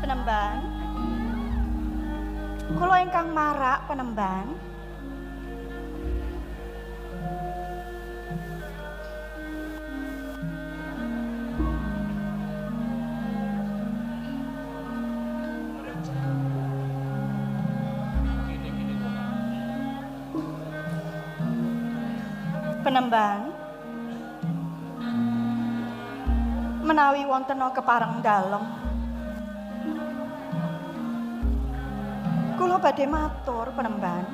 Penemban. Kula ingkang marak penemban. Penemban. Menawi wonten kepareng dalem, kula badhe matur penemban.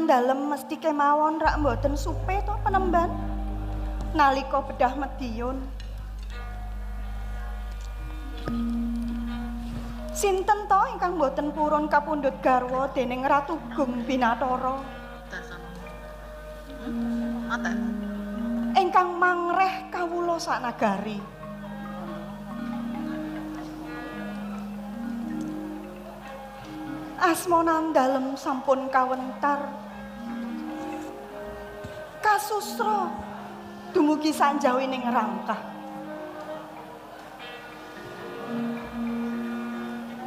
Dalem mesti kemawon rak mboten supe to penemban nalika bedah Mediun. Sinten to ingkang mboten purun kapundhut garwa dening Ratu Gung Binathara ingkang mangreh kawula sanagari. Asma nandalem sampun kawentar kasusra dumugi sanjawining rangkah.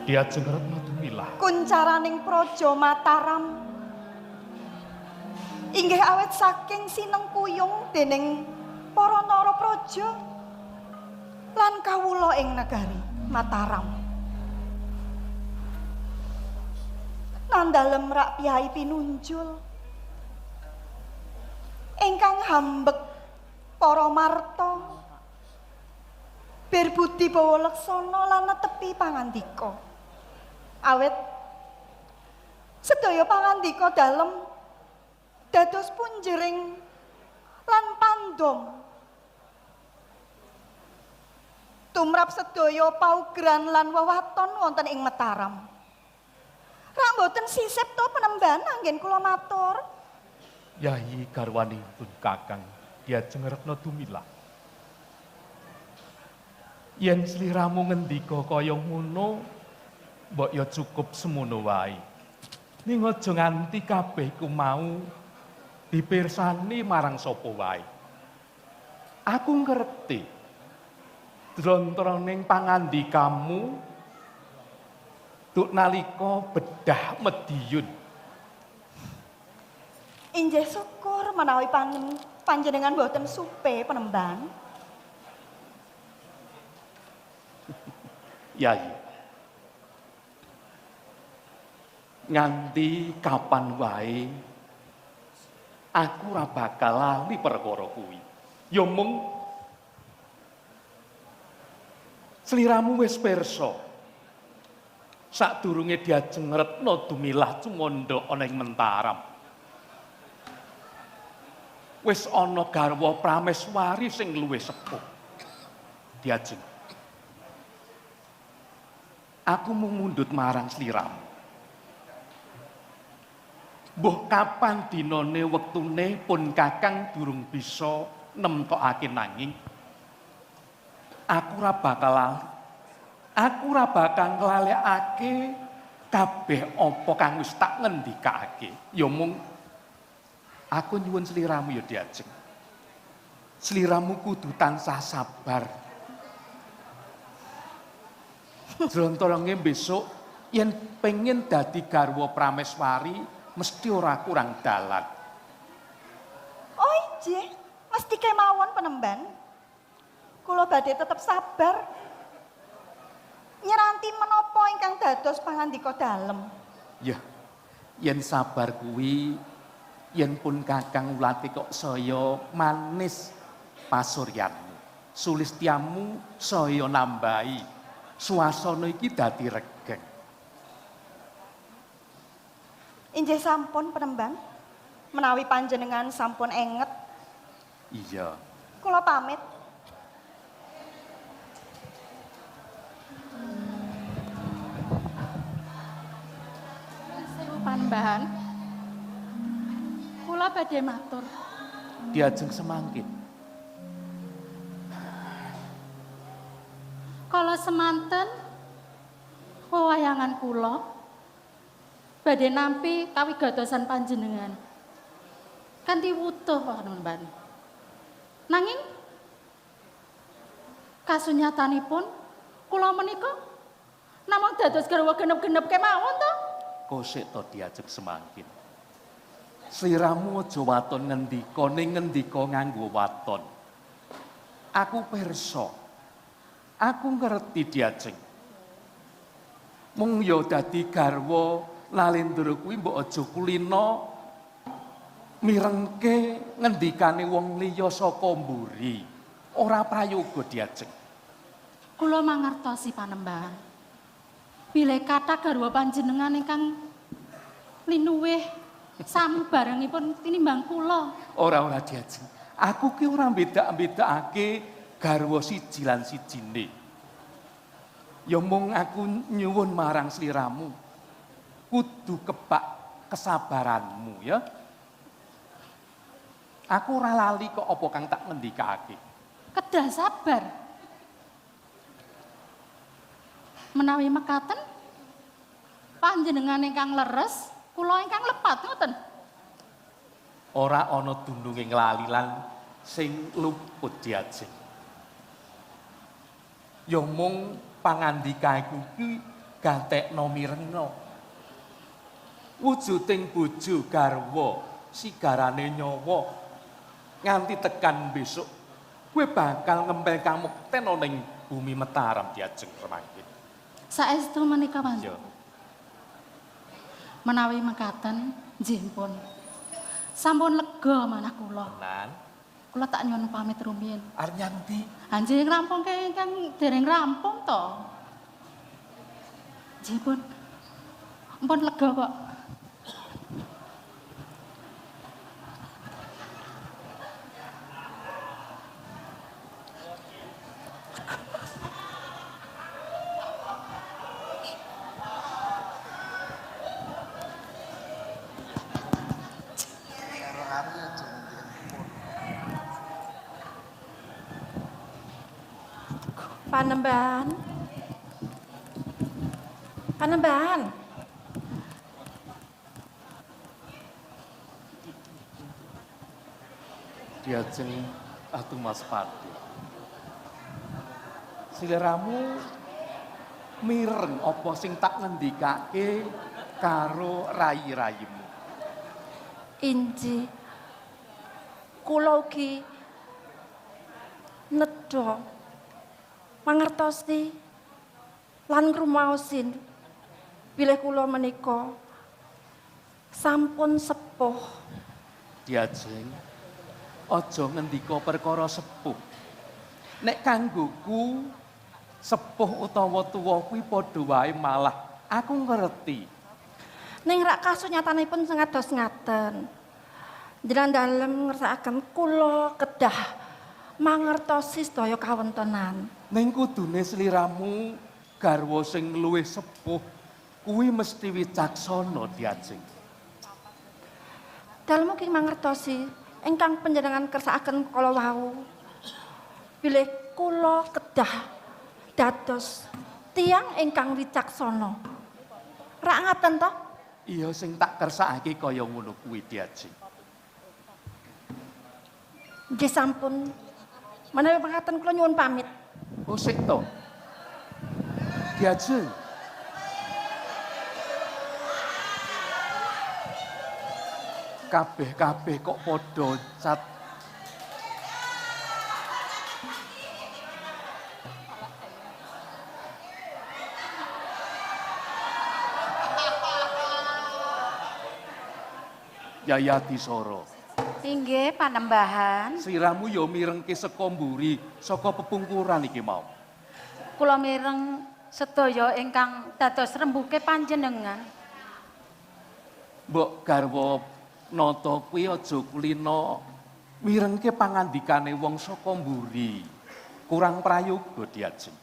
Diajeng Retna Dumilah. Kuncaraning praja Mataram inggih awet saking sinengkuyung dening para nara praja lan kawula ing negari Mataram. Nandalem rak piyai pinunjul ingkang hambek para marta bir budi bawa laksana lan netepi pangandika. Awet sedaya pangandika dalem dados punjering lan pandom tumrap sedaya paugeran lan wewaton wonten ing Mataram. Rak mboten sisip to penemban anggen kula matur. Yayi garwanipun Kakang Diajeng Retna Dumilah. Yen sliramu ngendika kaya ngono, mbok ya cukup semono wae. Ning aja nganti kabeh iku mau dipirsani marang sapa wae. Aku ngerti. Drontroning pangandikamu duk nalika bedah Mediun. Injih syukur menawi panjenengan mboten supe penemban. Yayi. Nganti kapan wae aku ora bakal lali perkara kuwi. Ya mung sliramu wis pirsa. Sadurunge Diajeng Retna Dumilah cumandha ana ing Mentaram. Wis ana garwa prameswari sing luwih sepuh. Diajeng. Aku mung mundhut marang sliramu. Mbuh kapan dinane wektune pun Kakang durung bisa nemtokake nanging aku ora bakal lali. Aku ora bakal nglalekake kabeh apa kang wis tak ngendikake. Ya mung aku nyuwun sliramu ya Diajeng. Sliramu kudu tansah sabar. Jlontolonge besok yen pengen dadi garwa prameswari mesti ora kurang dalan. Oh injih, mesti kemawon penemban. Kula badhe tetep sabar. Nyeranti menapa ingkang dados pangandika dalem. Ya, yen sabar kuwi yen pun Kakang wlati kok saya manis pasuryanmu. Sulistyamu saya nambahi. Suasana iki dadi regeng. Injih sampun penemban. Menawi panjenengan sampun enget. Iya. Kula pamit. Panembahan. Kula badhe matur. Diajeng semangkin. Kala semanten wewayangan kula badhe nampi kawigatosan panjenengan. Kanthi wutuh Panembahan. Nanging kasunyatanipun kula menika namung dados garwa genep-genep kemawon to. Kosek to diajeng semangkin. Sliramu aja waton ngendika ning ngendika nganggo waton. Aku pirsa. Aku ngerti diajeng. Mung ya dadi garwa Nalendra kuwi mbok aja kulina mirengke ngendikane wong liya saka mburi. Ora prayoga diajeng. Kula mangertosi Panembahan. Bilih kathah garwa panjenengan ingkang linuwih samubarengipun tinimbang kula. Ora-ora diajeng. Aku ki ora beda-bedakake garwa siji lan sijine. Ya mung aku nyuwun marang sliramu. Kudu kebak kesabaranmu ya. Aku ora lali kok apa kang tak ngendikake. Kedah sabar. Menawi mekaten panjenengan ingkang leres, kula ingkang lepat ngoten. Ora ana dununge lali lan sing luput diajeng. Ya mung pangandikaku ki gatekno mirengno. Wujuding bojo garwa sigarane nyawa nganti tekan besok kowe bakal ngempel kamukten ning bumi Mataram diajeng semangkin. Saestu menika panjenengan. Menawi mekaten nggih pun. Sampun lega manah kula. Tenan. Kula tak nyuwun pamit rumiyin. Arep nyang ndi? Anjing rampung ingkang dereng rampung to. Nggih pun. Ampun lega kok. Panembahan. Panembahan. Diajeng atuh Mas Pati. Sliramu mireng apa sing tak ngendikake karo rai-raimu. Inji. Kula ugi nedha mangertosi lan ngrumaosin bilih kula menika sampun sepuh. Diajeng aja ngendika perkara sepuh. Nek kanggoku sepuh utawa tuwa kuwi padha wae, malah aku ngerti. Ning rak kasunyatanipun ngados ngaten. Jenengan dalem ngersakaken kula kedah mangertosi sedaya kawontenan. Ning kudune sliramu garwa sing luwih sepuh kuwi mesti wicaksana diajeng. Dalem ugi mangertosi ingkang panjenengan kersakaken kala wau. Bilih kula kedah dados tiyang ingkang wicaksana. Rak ngaten to? Iya sing tak kersakake kaya ngono kuwi diajeng. Nggih sampun. Menawi mekaten kula nyuwun pamit. Oh sik to. Diajeng. Kabeh-kabeh kok padha cat. Yayati Soro. Inggih Panembahan. Sliramu ya mirengke saka mburi, saka pepungkuran iki mau. Kula mireng sedaya ingkang dados rembuke panjenengan. Mbok garwa nata kuwi aja kulina mirengke pangandikane wong saka mburi. Kurang prayoga diajeng.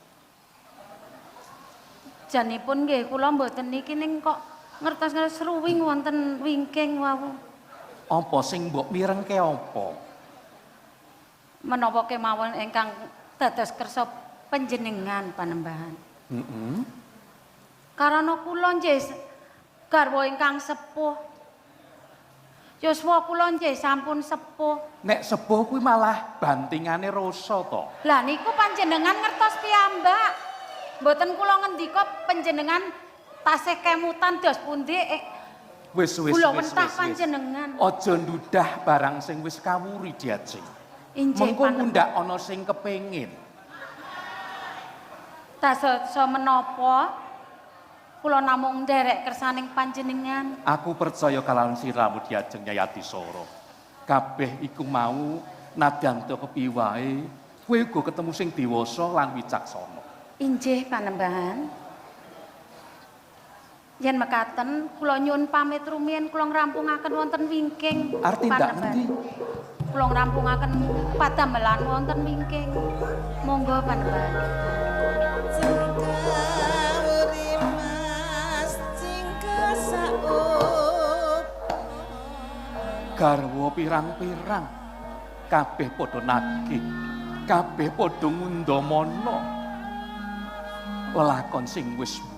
Janipun nggih kula mboten niki ning kok Ngertos-ngertos ruwing wonten wingking wau. Apa sing mbok mirengke apa? Menapa kemawon ingkang dados kersa panjenengan Panembahan. Heeh. Karana kula nggih garwa ingkang sepuh. Yuswa kula nggih sampun sepuh. Nek sepuh kuwi malah bantingane rasa to. Lah niku panjenengan ngertos piyambak. Mboten kula ngendika panjenengan tasih kemutan dos pundi Wis wis kula wis wentah wis. Wis. panjenengan. Aja ndudah barang sing wis kawuri diajeng. Injih Mengko Panembahan. mundak ana sing kepengin. Dasosa menapa kula namung nderek kersaning panjenengan. Aku percaya kalawan siramu diajeng Nyai Adisara. Kabeh iku mau nadyan ta kepiye wae, kowe uga ketemu sing dewasa lan wicaksana. Injih Panembahan. Yen mekaten kula nyuwun pamit rumiyin kula ngrampungaken wonten wingking. Arti ndak Panembahan. ngendi? Kula ngrampungaken padamelan wonten wingking. Monggo Panembahan. Cengkawuri mas cingka saup. Garwa pirang-pirang kabeh padha nagih, kabeh padha ngundamana lelakon sing wis muri.